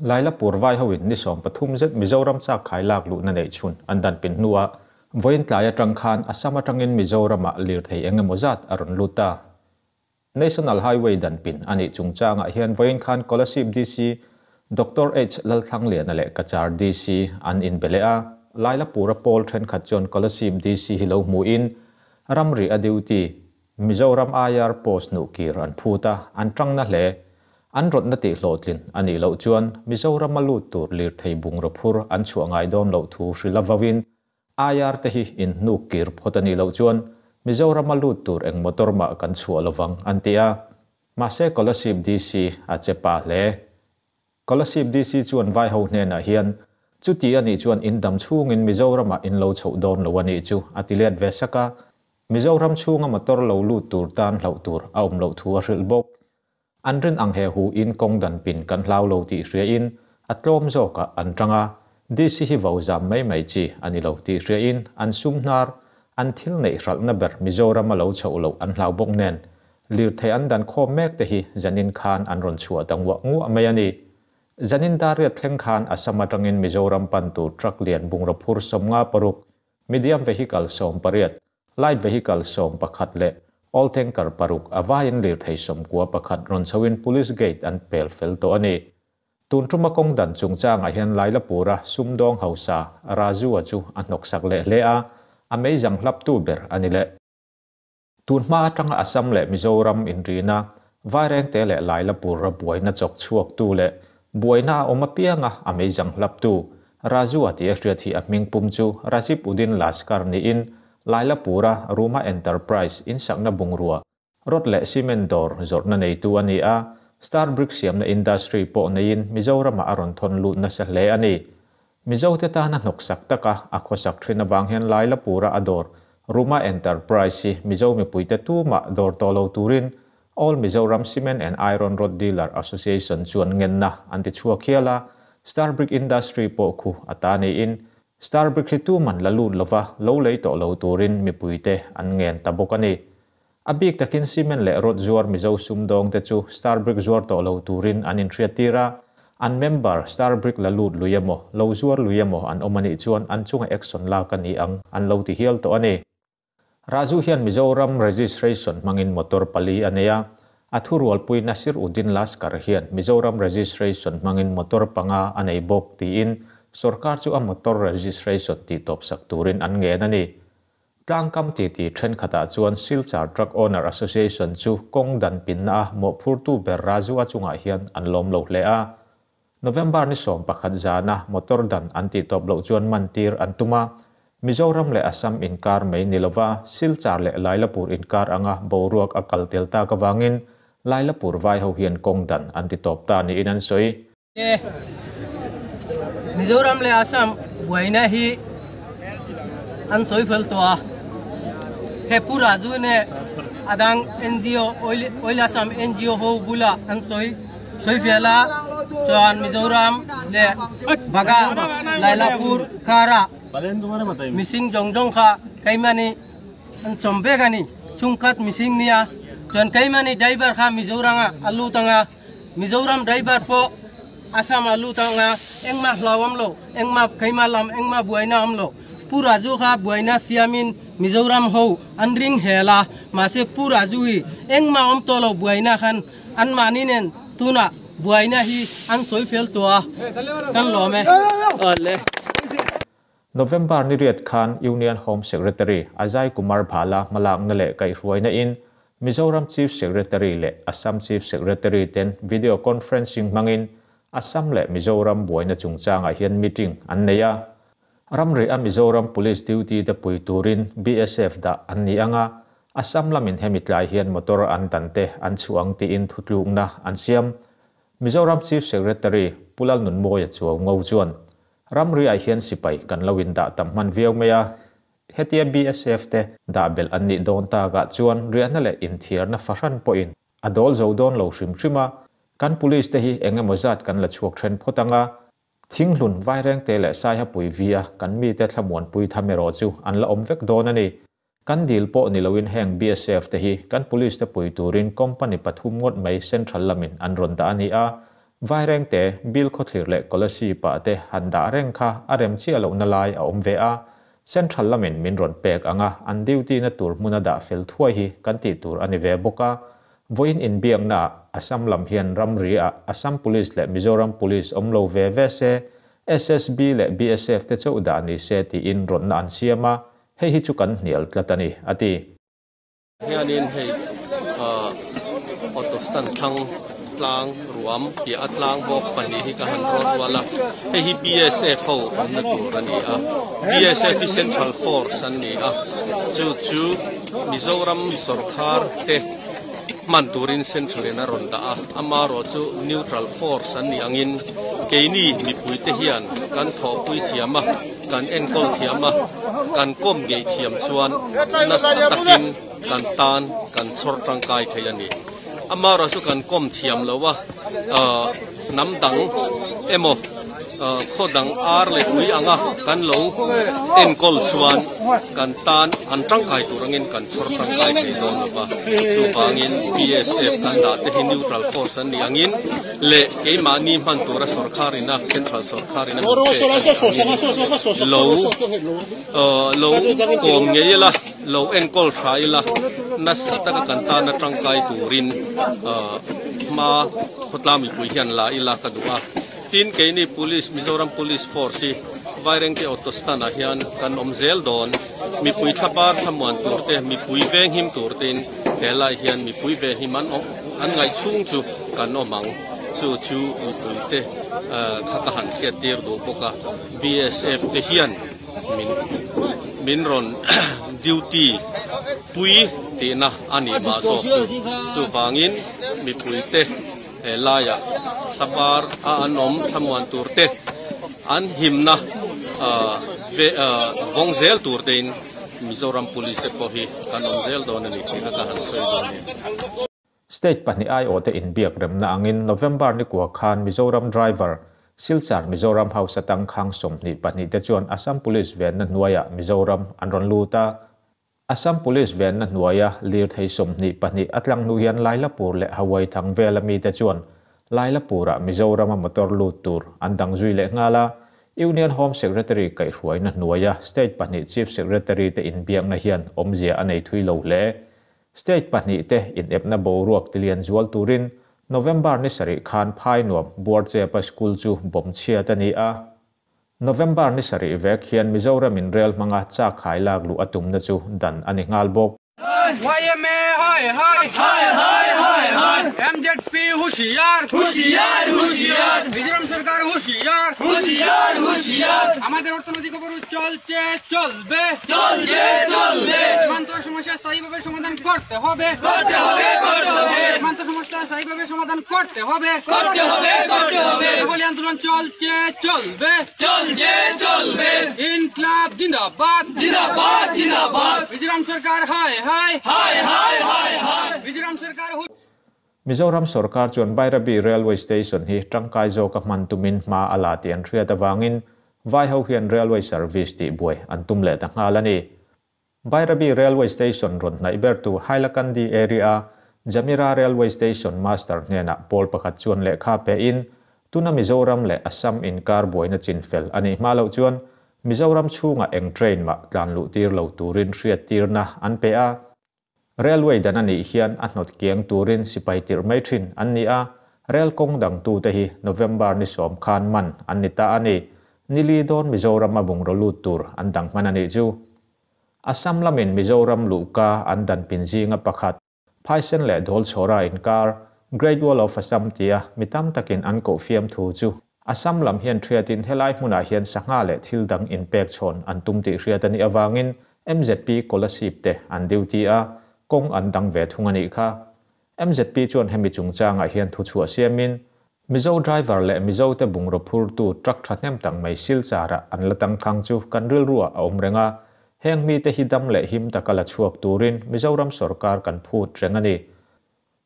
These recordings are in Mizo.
Lailapur vai hoin ni 13 zet Mizoram chak khai lak luhna neih chhun an dan pin hnuah vawiin tlai atang khan Assam atangin Mizoramah lirthei eng emaw zat a rawn lut ta. National Highway dan pin a nih chungchangah hian vawiin khan Kolasib DC Doctor H Lalthlangliana leh Cachar DC an inbe leh a, Lailapura pawl thenkhat chuan Kolasib DC hi lo hmuhin ramri a duty Mizoram IR post hnuhkir an phut a, an tangna hle. An rawtna tih hlawhtlin a nih loh chuan Mizorama lut tur lirthei bungraw phur an chhuah ngai dawn loh thu hrilh a vauin IR te hi in hnuk kir phawt a nih loh chuan Mizorama lut tur eng motor mah kan chhuah lovang an ti a. Mahse Kolasib DC a che pa hle. Kolasib DC chuan vaiho hnenah hian chuti a nih chuan in dam chhungin Mizoramah in lo chhoh dawn lo a nih chu a ti let ve sak a. Mizoram chhunga motor lo lut tur tan hlauh tur a awm loh thu a hrilh bawk. An rin ang he hu in kawng dan pin kan hlau lo tih hria in a tlawm zawk ah an tang a, DC hi vo zam mai mai chi a ni lo tih hria in an sum hnar, an thil neih hralhna ber Mizoram a lo chhoh loh an hlau bawk nen lirthei an dan khawm mek te hi zanin khan an rawn chhuah ta nguah nguah mai a ni. Zanin dariat thleng khan Assam atangin Mizoram pan tur truck lian bungraw phur 56, medium vehicle 18, Light vehicle 11 leh all tanker 6 a vaiin lirthei 91 rawn chhoin police gate an pel fel tawh a ni. Tun tuma kawng dan chungchangah hian Lailapura sumdawng hausa Raju-a chu a hnawksak leh hle a, a meizang hlaptu ber a ni leh. Tun hma atanga Assam leh Mizoram inrina Vairengte leh Lailapura buaina chawk chhuaktu leh buaina a awm apianga a meizang hlaptu Raju-a tih a hriat hi a hming pum chu Rajib Uddin Laskar niin Lailapura Ruma Enterprise insakna bungrua rod leh cement dawr zawrhna neitu a ni a, Star Brick siamna industry pawh neiin Mizoramah a rawn thawn lut nasa hle a ni. Mizote tana hnawksak taka a khawsak thin avang hian Lailapura a dawr Ruma Enterprise hi Mizo mipuite tumah dawr tawh lo turin All Mizoram Cement and Iron Rod Dealer Association chuan ngenna an ti chhuak hial a, Star Brick Industry pawh khu a ta niin Star Brick hi tuman la lut lova lo lei tawh lo turin mipuite an ngen ta bawk a ni. A bik takin cement leh rod zuar Mizo sumdawng te chu Star Brick zuar tawh lo turin an inhriat tir a, an member Star Brick la lut lui emaw, lo zuar lui emaw an awm a nih chuan an chunga action lak a ni ang an lo ti hial tawh a ni. Raju hian Mizoram registration hmangin motor 4 a nei a, a thurualpui Nasir Uddin Laskar hian Mizoram registration hmangin motor 5 a nei bawk tiin sorkar chu a motor registration tih tawpsak turin an ngen a ni. Tlangkam titi thenkhatah chuan Silchar Truck Owner Association chu kawng dan pinna a mawhphurtu ber Raju a chungah hian an lawm lo hle a. November ni 11 zana motor dan an tih tawp loh chuan mantir an tum a, Mizoram leh Assam inkar mai ni lova Silchar leh Lailapur inkar anga boruak a kal tel tak awangin Lailapur vai ho hian kawng dan an ti tawp ta niin an sawi. Mizoram leh Assam buaina hi an sawi fel tawh a, he Pu Raju ne adang NGO Oil Assam NGO ho bula an sawi sawi fel a, chuan Mizoram leh Baga Lailapur kara missing zawng zawng kha keimahni an chawm vek a ni, chhungkhat missing nia chuan keimahni driver kha Mizoranga a lut anga Mizoram driver pawh Assam a lut anga engmah hlau awm lo, engmah keimah lam engmah buaina awm lo. Pu Raju kha buaina siamin Mizoram ho an ring hel a, mahse Pu Raju hi engmah awm tawh lo buaina khan an mahni nen tunah buaina hi an sawi fel tawh a, kan lawm e. November ni riat khan Union Home Secretary Ajay Kumar Bhalla hmalakna leh kaihhruaina in Mizoram Chief Secretary leh Assam Chief Secretary ten video conferencing hmangin Assam leh Mizoram buaina chungchangah hian meeting an nei a. Ramri a Mizoram Police duty te pui turin BSF dah an ni anga, Assam lamin hemi tlai hian motor an dan te an chhuang tiin thutlukna an siam. Mizoram Chief Secretary Pulal Nunmawia chuau ngo chuan ramri ah hian sipai kan lo in dah tam hman viau mai a, hetia BSF te dah bel an nih dawn takah chuan riahna leh inthiarna fahran pawhin a dawl zo dawn lo hrim hrim a, kan police te hi engemaw zat kan la chhuak then phawt anga, Thinghlun Vairengte leh Saihapui via kan mite thlamuanpui tham erawh chu an la awm vek dawn a ni. Kan dil pawh ni loin heng BSF te hi kan police te pui turin company 3 ngawt mai central lamin an rawn dah a ni a. Vairengte, Bilkhawthlir leh Kolasib ah te han dah reng kha a rem chiah lohna lai a awm ve a, Central lamin min rawn pek ang a, an duty na tur hmuna dah fel thuai hi kan tih tur a ni ve bawk a. Vawiin inbiakna ah Assam lam hian ramri ah Assam Police leh Mizoram Police awm lo ve ve se, SSB leh BSF te chauh dah ni se tiin rawnna an siam a, hei hi chu kan hnial tlat a ni, a ti. Hianin hei auto stand thlang tlang ruam piah a tlang bawk pahnih hi ka han rawt rual a, hei hi BSF ho awmna tur a ni a, BSF hi central force an ni a, chu chu Mizoram sorkar te hman turin central in a rawn dah a, amarawh chu neutral force an nih angin keini mipuite hian kan thawhpui thiam a. Kan enkawl thiam a, kan kawm ngei thiam chuan nasa takin kan tan kan chhawr tangkai thei a ni. Amaherawh chu kan kawm thiam lo a, hnam dang emaw khaw dang ar leh ui anga kan lo enkawl chuan kan tan an tangkai tur angin kan chhawr tangkai thei dawn lo va. Chuvangin BSF kan dah te hi neutral force an nih angin leh keimahni hman tura sorkar ina central sorkar ina min pek a lo lo kawm ngei ila lo enkawl tha ila nasa taka kan tana tangkai turin hma khawtlang mipui hian la ila ka duh a tin keini police Mizoram police force hi Vairengte auto stand ah hian kan awm zel dawn mipui thlabar thlamuan tur te mipui venghim tur te in He lai hian mipui ve hi man an ngaih chhung chu kan awm ang. Chu chu mipuite kha ka han hriat tir duh bawk a. BSF te hian min min rawn duty pui tihna a nih mah zawk chu. Chuvangin mipuite he laiah thlabar a an awm thlamuan tur te an himna ve vawng zel tur tein Mizoram Police te pawh hi kan awm zel dawn a ni tih kha ka han sawi dawn e. State pahnih aiawhte inbiak remna angin November ni kua khan Mizoram driver, Silchar Mizoram House atang khang 22 te chuan Assam Police venna hnuaiah Mizoram an rawn lut a. Assam Police venna hnuaia lirthei 22 a tlang hnu hian Lailapur leh Hawaii thang vela mite chuan Lailapurah Mizorama motor lut tur an dang zui leh nghal a, Union Home Secretary kaihhruaina hnuaia State pahnih Chief Secretary te inbiakna hian awmzia a nei thui lo hle. State pahnih te inepna boruak tilian zual turin November ni sarih khan Phainuam Buarchepa School chu bomb chhiat a ni a. November ni sarih vek hian Mizoramin rel hmanga chak khai lak luh a tumna chu dan a ni nghal bawk. YMA hai hai hai hai hai hai MZP হুশিয়ার হুশিয়ার হুশিয়ার মিজোরাম সরকার হুশিয়ার হুশিয়ার হুশিয়ার আমাদের অর্থনৈতিক অবরোধ চলছে চলবে চলছে চলবে সীমান্ত সমস্যা স্থায়ীভাবে সমাধান করতে হবে করতে হবে করতে হবে সীমান্ত সমস্যা স্থায়ীভাবে সমাধান করতে হবে করতে হবে করতে হবে সকলে আন্দোলন চলছে চলবে চলছে চলবে ইনকলাব জিন্দাবাদ জিন্দাবাদ জিন্দাবাদ মিজোরাম সরকার হায় হায় হায় হায় হায় হায় মিজোরাম সরকার Mizoram sorkar chuan Bairabi Railway Station hi tangkai zawka hman tumin hma a la tih an hriat avangin vai ho hian railway service tih buai an tum leh ta nghal a ni. Bairabi Railway Station rawn hnaih ber tu Hailakandi area Jamira Railway Station Master hnenah pawl pakhat chuan lehkha pe in tuna Mizoram leh Assam inkar buaina chin fel a nih hma loh chuan Mizoram chhungah eng train mah tlan luh tir lo turin hriat tirna an pe a. Railway dan a nih hian a hnawt kiang turin sipai tirh mai thin an ni a, rail kawng dangtute hi November ni sawm khan man an ni ta a ni. Nili dawn Mizoram a bungraw lut tur an dang hman a nih chu. Assam lamin Mizoram luhka an dan pin zinga pakhat, Phaisen leh Dawlchhawra inkar, Great Wall of Assam tia mi tam takin an koh fiam thu chu Assam lam hian hriatin helai hmunah hian sangha leh thil dang inpek chhawn an tum tih hriat a nih avangin MZP Kolasib te an duty a, kawng an dang ve thung a nih kha. MZP chuan hemi chungchangah hian thuchhuah siamin, Mizo driver leh Mizo te bungraw phurtu truck thahnem tak mai Silchar-ah an la tangkhang chu kan rilruah a awm reng a, heng mite hi dam leh him taka la chhuak turin Mizoram sorkar kan phut reng a ni.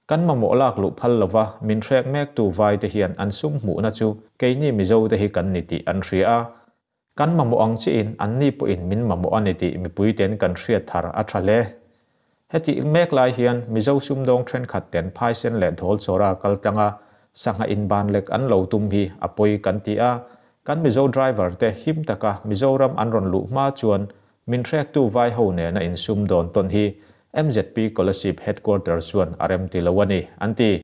Kan mamawh lak luh phal lova min hrek mektu vai te hian an sum hmuhna chu keini Mizo te hi kan ni tih an hria a. Kan mamawh ang chiin anni pawhin min mamawh a ni tih mipuiten kan hriat thar a tha hle. Hetih mek lai hian Mizo sumdawng thenkhat ten phaisen leh dhawl chawra kal tlanga sangha inban lek an lo tum hi a pawi kan ti a, kan Mizo driver te him taka Mizoram an rawn luh hma chuan min hrektu vai ho nena insumdawn tawn hi mzp Kolasib Headquarters chuan a remti lo a ni, an ti.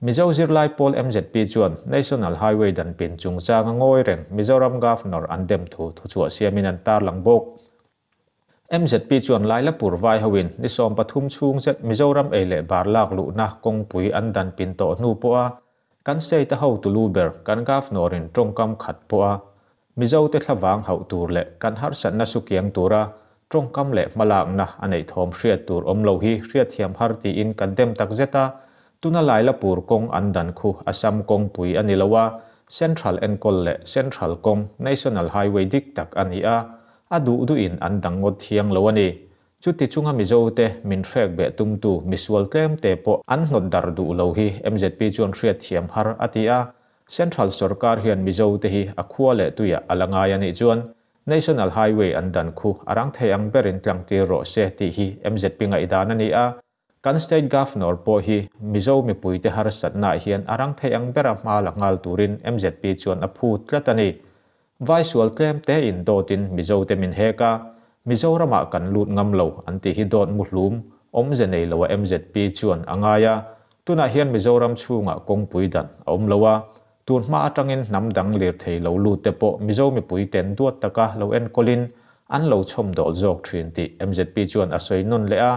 Mizo zirlai pawl mzp chuan National Highway dan pin chungchanga ngawi reng Mizoram Governor an dem thu thuchhuah siamin an tarlang bawk. Mzp chuan Lailapur vai hoin ni 13 chhung zet Mizoram ei leh bar lak luhna kawngpui an dan pin tawh hnu pawha kan state a hotu lu ber kan Governor-in tawngkam khat pawha Mizo te thlavang hauh tur leh kan harsatna sukiang tura tawngkam leh hmalakna a neih thawm hriat tur awm lo hi hriatthiam har tiin kan dem tak zet a, tuna Lailapur kawng an dan khu Assam kawngpui a ni lo a, Central enkawl leh Central kawng, National Highway dik tak a ni a, a duh duhin an dang ngawt thiang lo a ni. Chuti chunga Mizo te min hrek beh tumtu misual tlem te pawh an hnawt dar duh lo hi mzp chuan hriatthiam har a ti a, Central sorkar hian Mizo te hi a khua leh tuiah a la ngai a nih chuan National Highway an dan khu a rang thei ang berin tlangtir rawh se tih hi mzp ngaihdan a ni a, kan State Governor pawh hi Mizo mipuite harsatnaah hian a rang thei ang bera hma la nghal turin mzp chuan a phut tlat a ni. Vai sual tlem tein dawtin Mizo te min hek a, Mizoramah kan lut ngam lo an tih hi dawt muhlum awmze nei loa mzp chuan a ngai a, tunah hian Mizoram chhungah kawngpui dan a awm lo a, tun hma atangin hnam dang lirthei lo lut te pawh Mizo mipui ten duat taka lo enkawlin an lo chhawmdawl zawk thin tih mzp chuan a sawi nawn leh a,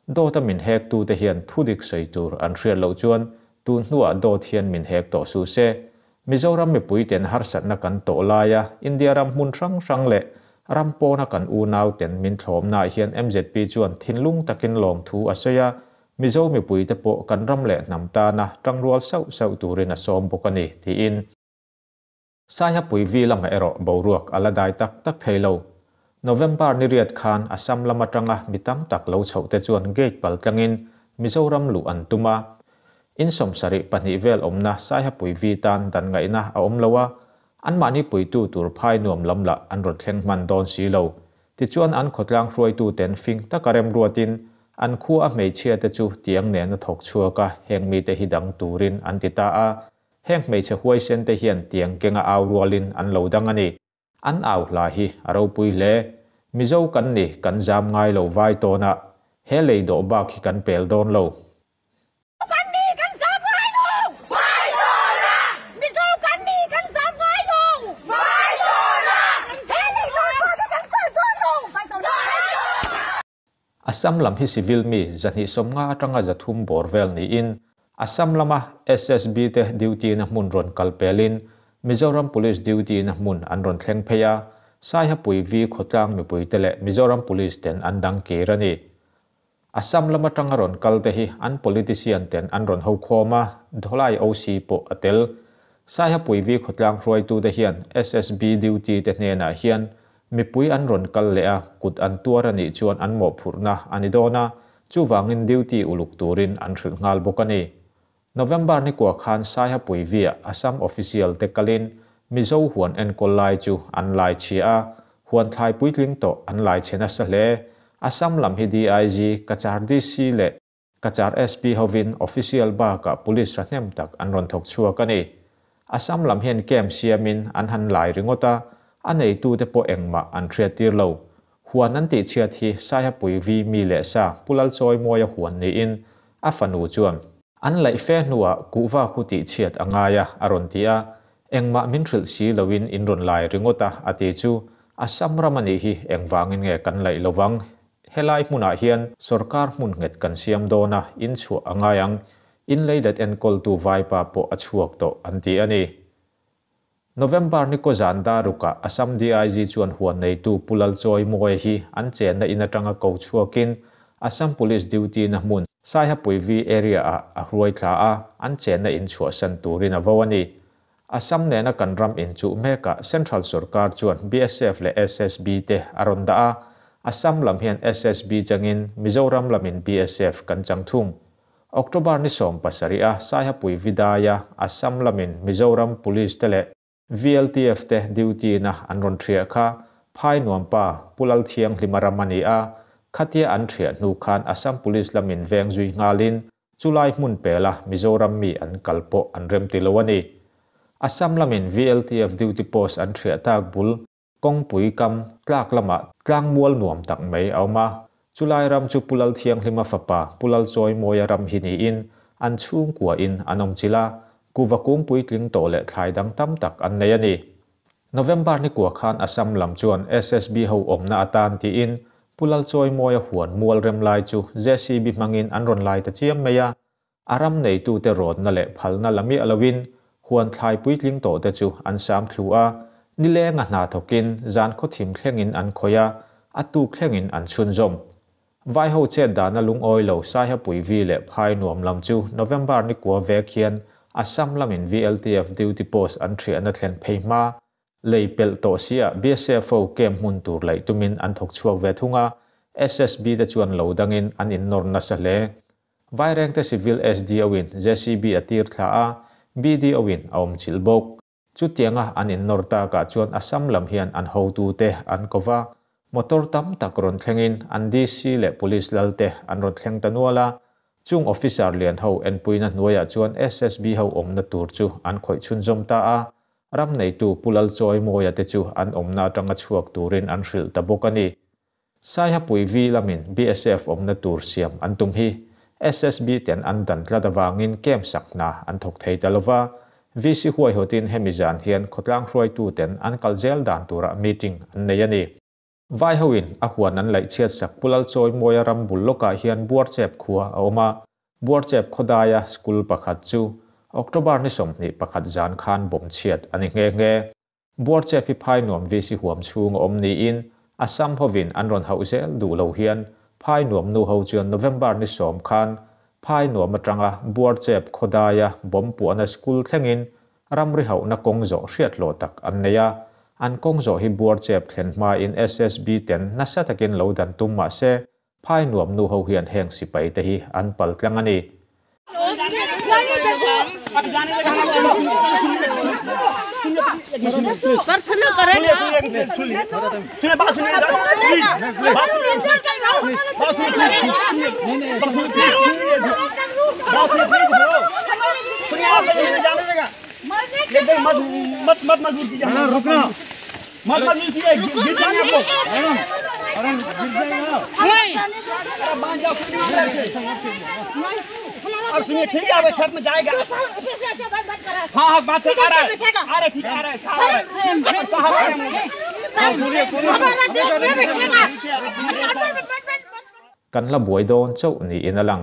dawta min hektute hian thudik sawi tur an hriat loh chuan tun hnuah dawt hian min hek tawh suh se. Mizoram mipui ten harsatna kan tawh laia India ram hmun hrang hrang leh ram pawna kan unau ten min thlawmnaah hian mzp chuan thinlung takin lawmthu a sawi a, Mizo mipuite pawh kan ram leh hnam tana tangrual sauh sauh turin a sawm bawk a ni, tiin. Saihapui vi lamah erawh boruak a la dai tak tak thei lo. November ni riat khan Assam lam atanga mi tam tak lo chhoh te chuan gate pal tlangin Mizoram luh an tum a. In 72 vel awmna Saihapui vi tan dan ngaihna a awm lo a, anmahni puitu tur phai nuam lam lah an rawn thleng hman dawn si lo. Tichuan an khawtlang hruaitu ten fing taka remruatin an khua a hmeichhia te chu tiang nena thawk chhuak a heng mite hi dang turin an ti ta a. Heng hmeichhe huaisen te hian tiang kenga au rualin an lo dang a ni. An au hla hi a ropui hle. Mizo kan ni kan zam ngai lo vai tawn a, he lei dawh bak hi kan pel dawn lo. Kan ni kan zam ngai lo! Vai tawn a! Mizo kan ni kan zam ngai lo! Vai tawn a! He lei dawh bak hi kan pel dawn lo! Vai tawn a! Assam lam hi civil mi 250 atanga 300 bawr vel niin Assam lama SSB te duty na hmun rawn kal pelin Mizoram Police duty na hmun an rawn thleng phei a, Saihapui vi khawtlang mipuite leh Mizoram Police ten an dang kir a ni. Assam lama tanga rawn kal te hi an politician ten an rawn ho khawm a, Dholai OC pawh a tel. Saihapui vi khawtlang hruaitu te hian SSB duty te hnenah hian mipui an rawn kal leh a, kut an tuar a nih chuan an mawhphurhna a ni dawn a, chuvangin duty uluk turin an hrilh nghal bawk a ni. November ni kua khan Saihapui via Assam official te kalin Mizo huan enkawl lai chu an lai chhia a, huan thlai puitling tawh an lai chhe nasa hle. Assam lam hi DIG, Cachar DC leh Cachar SP hovin official bakah police rahnem tak an rawn thawk chhuak a ni. Assam lam hian camp siamin an han lai ringawt a, a neitute pawh engmah an hriattir lo. Huan an tihchhiat hi Saihapui vi mi leh sa Pulal chawi mawia huan niin a fanu chuan an laih fe hnuah kuhva khu tihchhiat a ngai a, a rawn ti a, engmah min hrilh si loin in rawn lai ringawt a, a ti chu Assam ram a nih hi engvangin nge kan laih lovang. Helai hmunah hian sorkar hmun nghet kan siam dawn a, in chhuah a ngai ang. In leilet enkawltu vaipa pawh a chhuak tawh an ti a ni. November ni kaw zan daruka Assam DIG chuan huan neitu Pulal chawi mawi hi an chenna in atanga ko chhuakin Assam Police duty na hmun Saihapui vi area ah a hruai thla a, an chenna in chhuahsan turin a vo a ni. Assam nena kan ram in chuh mekah Central Sarkar chuan BSF leh SSB te a rawn dah a, Assam lam hian SSB changin Mizoram lamin BSF kan chang thung. October ni 17 a Saihapui vidaya Assam lamin Mizoram Police te leh VLTF te duty na an rawn thriah kha phai nuam pa Pulal Thiang Hlimaram ani a, khatia an thriah hnu khan Assam Police lamin veng zui ngalin Chulai hmun pela Mizoram mi an kal pawh an remti lo a ni. Assam lamin VLTF duty post an thiah tak bul kawngpui kam tlak lamah tlang mual nuam tak mai a awm a. Chulai ram chu Pu Lalthianghlima fapa Pu Lalchawimawia ram hi niin an chhungkua in an awm chilh a, kuva kungpui tling tawh leh thlai dang tam tak an nei a ni. November ni kua khan Assam lam chuan SSB ho awmna atan tiin Pu Lalchawimawia huan mual rem lai chu JCB hmangin an rawn lai ta chiam mai a, a ram neitute rawtna leh phalna la miah loin huan thlai puitling tawh te chu an sam thlu a, nilenga hna thawkin zan khawthim thlengin an khawih a, a tuk thlengin an chhunzawm. Vai ho chet dana lungawi lo Saihapui vi leh phai nuam lam chu November ni kua vek hian Assam lamin VLTF duty post an thiahna thlen phei hma lei pelh tawh sia BSF ho camp hmun tur laih tumin an thawk chhuak ve thung a, SSB te chuan lo dangin an innawr nasa hle. Vairengte Civil SDO in JCB a tir thla a, BDO in a awm chilh bawk. Chutianga an innawr takah chuan Assam lam hian an hotute an ko va, motor tam tak rawn thlengin an DC leh Police lal te an rawn thleng ta nual a, chung officer lian ho enpuina hnuaiah chuan SSB ho awmna tur chu an khawih chhunzawm ta a, ram neitu Pu Lalchawimawia te chu an awmna atanga chhuak turin an hrilh ta bawk a ni. Saihapui V lamin BSF awmna tur siam an tum hi SSB ten an dan tlat avangin camp sak hna an thawk thei ta lova, VC huaihawtin hemi zan hian khawtlang hruaitu ten an kal zel dan turah meeting an nei a ni. Vai hoin a huan an laih chhiat sak Pu Lalchawimawia ram bul lawkah hian Buarchep khua a awm a, Buarchep khawdaia school pakhat chu October ni 21 zan khan bomb chhiat a ni nghe nghe. Buarchep hi phai nuam VC huam chhung a awm niin Assam hovin an rawn hauh zel duh lo hian phai nuam nu ho chuan November ni 10 khan phai nuam atanga Buarchep khawdaia bomb puahna school thlengin ramri hauhna kawng zawh hriat lo tak an nei a, an kawng zawh hi Buarchep thlen hma in SSB ten nasa takin lo dan tum mah se phai nuam nu ho hian heng sipai te hi an pal tlang a ni. प्रार्थना करें सुनिए बात सुनिए प्लीज बात सुनिए बात सुनिए प्लीज सुनिए आप नहीं जाने देगा एकदम मत मत मत मजबूर कीजिए रुकना मत मजबूर कीजिए गिर जाएंगे आप लोग अरे गिर जाएगा अरे बांध जाओ और सुनिए ठीक है अब खेत में जाएगा हाँ हाँ बात आ रहा है आ रहा ठीक आ रहा है साहब Kan la buai dawn chauh niin a lang.